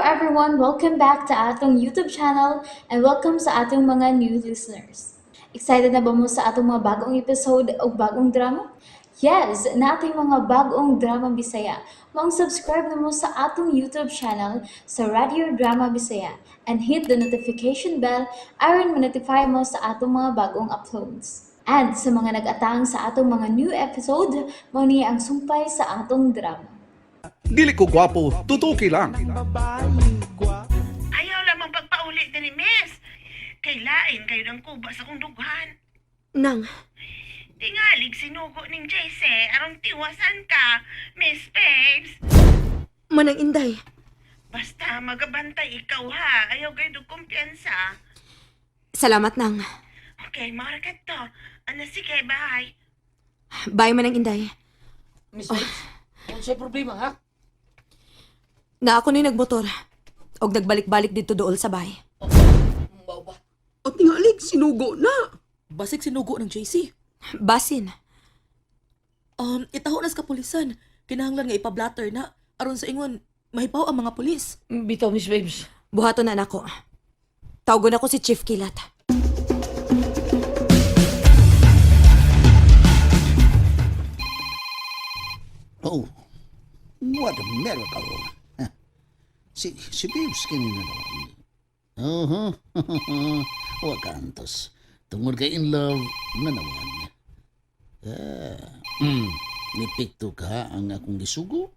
everyone! Welcome back to atong YouTube channel and welcome sa atong mga new listeners. Excited na ba mo sa atong mga bagong episode o bagong drama? Yes, nating mga bagong drama Bisaya. Maong subscribe na mo sa atong YouTube channel sa Radio Drama Bisaya and hit the notification bell aron ma-notify mo sa atong mga bagong uploads. And sa mga nag-atang sa atong mga new episode, mao ni ang sumpay sa atong drama. Dili ko gwapo, tutuki lang. Ayaw lamang pagpauli din ni Miss. Kay lain kayo ng kuba sa kong dughan. Nang, Tingalig sinugo ning JC aron tiwasan ka, Miss Babes. Manang Inday. Basta magabantay ikaw ha. Ayaw kayo dug kumpiyansa. Salamat, Nang. Okay, market to. Ano, sige, bye. Bye, Manang Inday. Miss Babes, oh, problema ha? Na ako na'y nagmotor. Og nagbalik-balik dito dool sa bahay. Mao ba? At tingalig, sinugo na. Basig sinugo ng JC. Basin. Itaho nas kapulisan. Kinahanglan nga ipablatter na. Aron sa ingon, mahipaw ang mga pulis. Bitaw, Miss Babes. Buhaton na nako. Tawgon ako si Chief Kilat. Oh, what a miracle. Huh. Si Babes kanina noon. Uh-huh. Wa kantos. Tungod kay in love na naman. Ah, nipikto ka ang akong gisugo?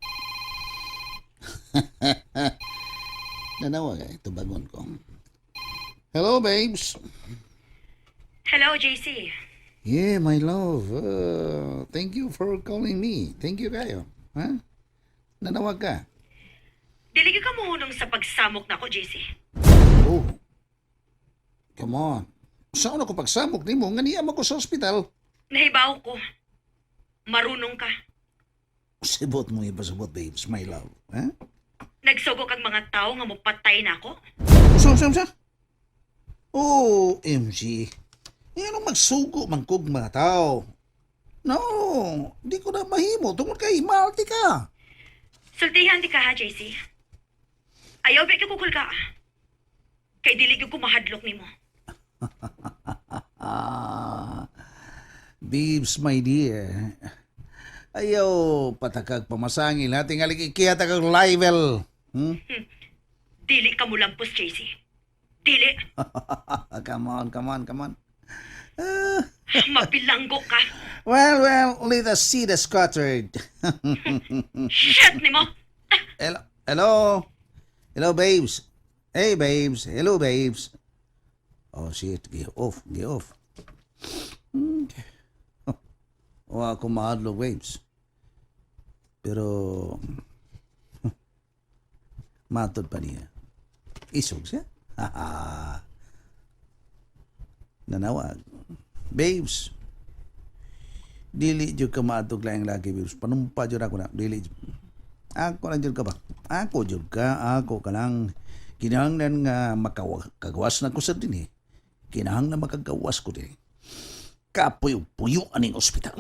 Nanawag ay tubagon ko. Hello, babes. Hello, JC. Yeah, my love. Thank you for calling me. Thank you kayo. Ha? Nanawag ka. Dili ka muhunong sa pagsamok nako, JC. Oh. Come on. Saan ako pagsamok nimo nga niya ko sa ospital? Nahibaw ko. Marunong ka. Sibot mo ipasabot, babes, my love. Ha? Nagsugo kag mga tao nga mopatay nako. Usa, usa, usa. Oh, MG. Eh, anong magsugo mangkog mga tao? No, di ko na mahimo tungod kay malti ka. Sultihan di ka ha, JC. Ayaw ba kukul ka? Kay dili gyud ko mahadlok nimo. Ah, babes, my dear. Ayaw, patakag pamasangil ha. Tingali ikiya takag libel. Dili ka mulampos, JC. Dili. Come on, come on, come on. Mabilanggo ka. Well, well, let us see the scattered. Shit nimo. Hello, hello, hello, babes. Hey, babes. Hello, babes. Oh, shit. Get off, get off. Okay. Wa ako mahadlok, babes. Pero, matod pa niya. Isog siya. Nanawag. Babes, dili jud ka maadtog laing lagi, babes. Panumpa jud ako na. Dili jud. Ako lang jud ka ba? Ako jud ka. Ako ka lang. Kinahanglan nga makagawas na ko sa dinhi. Kinahanglan makagawas ko dinhi. Kapuyo-puyo aning ospital.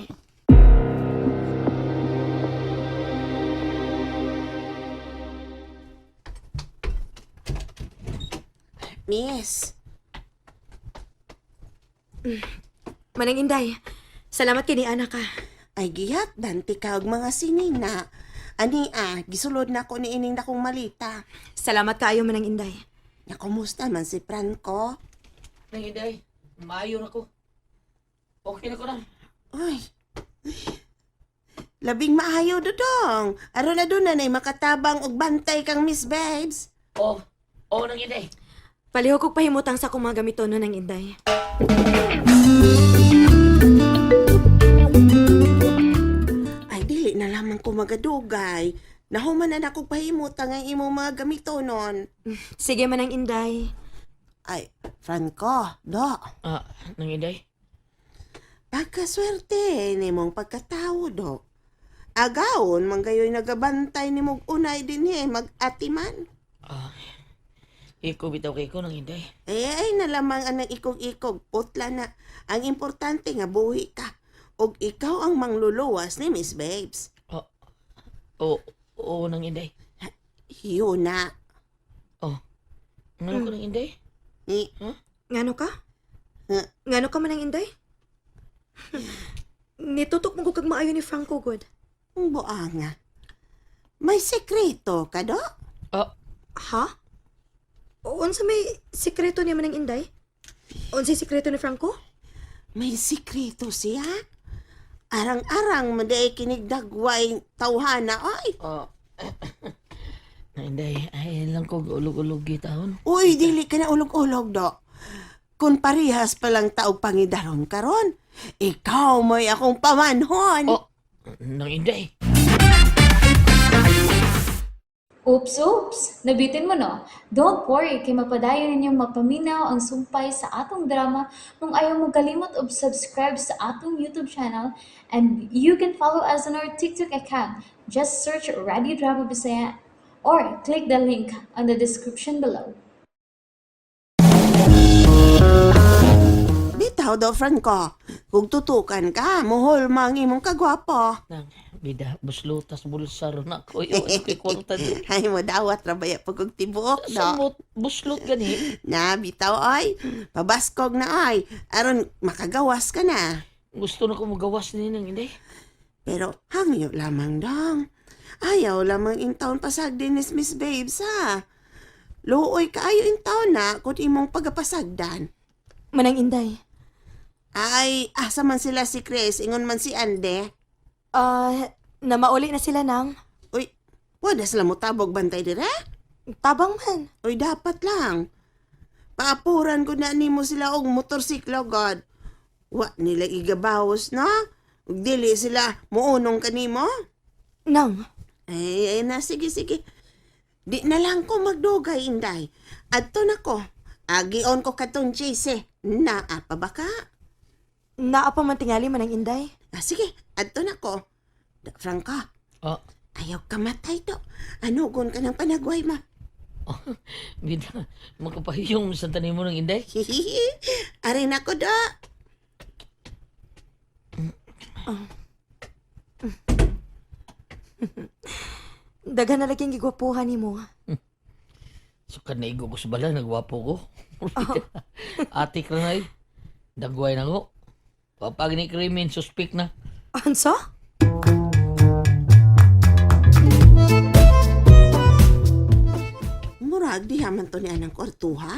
Miss, Manang Inday, salamat kini anak ka. Ay giyat, danti ka og mga sinina. Ani ah, gisulod na ko ni ining dakong malita. Salamat kaayo, Manang Inday. Nya kumusta man si Franco? Nang Inday, maayo na ko. Okay na ko na. Ay. Labing maayo dodong. Aron na doon na nay makatabang og bantay kang Miss Babes. Oh, oh, Nang Inday. Palihog kog pahimutang sa akong mga gamito no, Nang Inday. Ay dili na lamang ko magadugay. Nahuman na nako pahimutang ang imong mga gamito nun. Sige, Manang Inday. Ay, Franco, do. Ah, Nang Inday. Pagkaswerte nimong pagkatawo do. Agawon man gayoy nagabantay nimog unay dinhi mag-atiman. Ah, iko bitaw kay ko, Nang Inday. Eh ay nalamang ang ikog-ikog putla na. Ang importante nga buhi ka. Og ikaw ang mangluluwas ni Miss Babes. Oh, oh, oh, Nang Inday. Yun na. Oh. Ngano ko nang Inday? Eh, Ngano ka? Huh? Ngano ka man ang Inday? Nitutok mo ko kag maayo ni Franco gud. ang buanga. May sekreto ka do? Oh, Ha? Unsa may sikreto niya man ang Inday? Unsa sikreto ni Franco? May sekreto siya? Arang-arang maday kinigdagway tawhana ay. oh. Nang Inday, ay lang ko ulog-ulog gitahon. Uy, dili ka na ulog-ulog do. Kung parehas palang taog pangidaron karon, ikaw mo'y akong pamanhon. Oh, nang Inday. Oops, oops! Nabitin mo no? Don't worry, kay mapadayon ninyong mapaminaw ang sumpay sa atong drama kung ayaw mo kalimot og subscribe sa atong YouTube channel, and you can follow us on our TikTok account. Just search Radio Drama Bisaya or click the link on the description below. Bitaw do, Franco. Kung tutukan ka, muhol mang imong kagwapo. Nang bida buslutas bulsa ron ako. Iyo, ano kay kwarta di. Ay mo dawat rabaya pag og tibuok do. Samot buslot gani. Na bitaw ay, pabaskog na ay, aron makagawas ka na. Gusto na ko magawas ni nang Inday. Pero hangyo lamang dong. Ayaw lamang in town pasag din is Miss Babes ha. Luoy kaayo in town na kung imong pagapasagdan. Manang Inday. Ay, asa man sila si Chris, ingon man si Ande. Ah, namauli na sila nang. Uy, wala sila motabog bantay dire? Tabang man. Uy, dapat lang. Paapuran ko na nimo sila og motorsiklo, God. Wa nila igabawas na. Ug dili sila muunong kanimo. Nang. Ay, ay na, sige, sige. Di na lang ko magdugay, Inday. Adto na ko. Agion ko katong JC. Naa pa ba ka? Naa pa man tingali manang Inday. Ah, sige, adto na ko. Da, Franco, Oh, ayaw kamatay to. Anugon ka ng panagway ma. bida makapahiyong sa tanim mo ng Inday. Arin ako do. Daghan na laging gigwapuhan nimo. Sukad na igo ko sa bala, nagwapo ko. Atik na ay. Dagway na ko. Papag ni krimen, suspect na. Ansa? Murag diha man to ni anang kwartuha.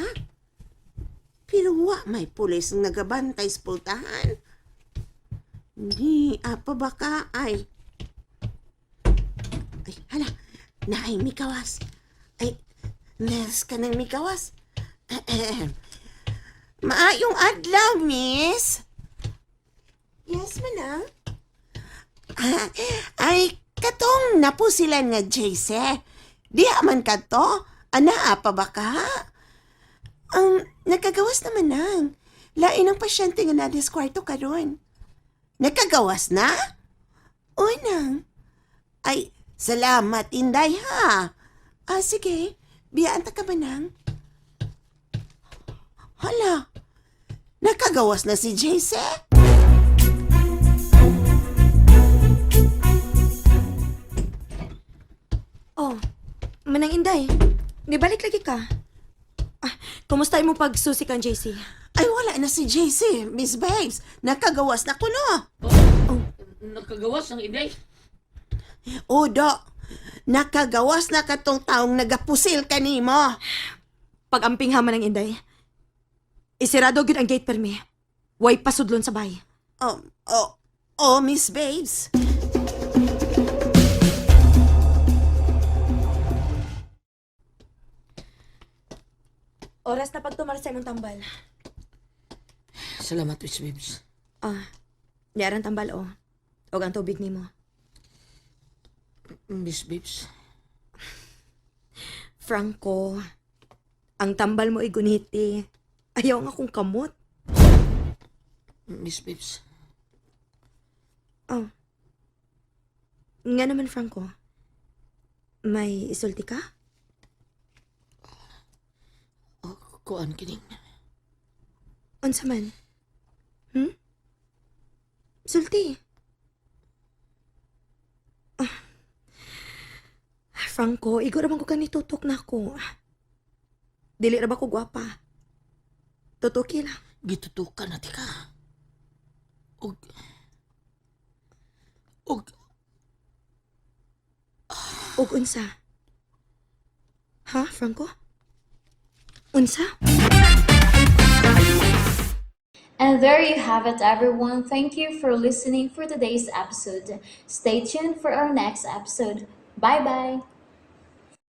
Pero wa may pulis ang nagabantay sa pultahan. Di, apa baka ay. Ay, hala, naay mikawas. Ay, nurse ka ng mikawas. Ahem. Maayong adlaw, miss. Yes, manang. Ah, ay, katong napusilan nga, JC. Diha man ka to. Ana, pa ba ka? Ang nagkagawas naman nang. Lain ang pasyente nga nadiskwarto karon. Nagkagawas na? O nang. Ay, salamat, Inday, ha? Ah, sige. Biyaan ta ka ba nang? Hala, nakagawas na si JC? Oh, Manang Inday. Nibalik lagi ka. Ah, kumusta imong pagsusi kang JC? Ay, wala na si JC, Miss Babes. Nakagawas na kuno. Nakagawas ng Inday. Odo, nakagawas na katong taong nagapusil kanimo. Pag-amping ha, Manang Inday. Isirado gyud ang gate permi. Way pasudlon sa bay. Oh, oh, oh, Miss Babes. Oras na pagtumar sa imong tambal. Salamat, Miss Babes. Ah, niarang tambal o. Og ang tubig nimo. Miss Babes. Franco, ang tambal mo ay guniti. Ayaw nga kong kamot. Miss Babes. Oh. Nga naman, Franco. May isulti ka? Oh, kuan kining. Unsa man? Sulti. Ah. Franco, igo raman ko kanitutok na ako. Dili ra ba ko gwapa? Tutuki lang. Gitutukan na tika. Og Og unsa? Ha, Franco? Unsa? And there you have it, everyone. Thank you for listening for today's episode. Stay tuned for our next episode. Bye bye.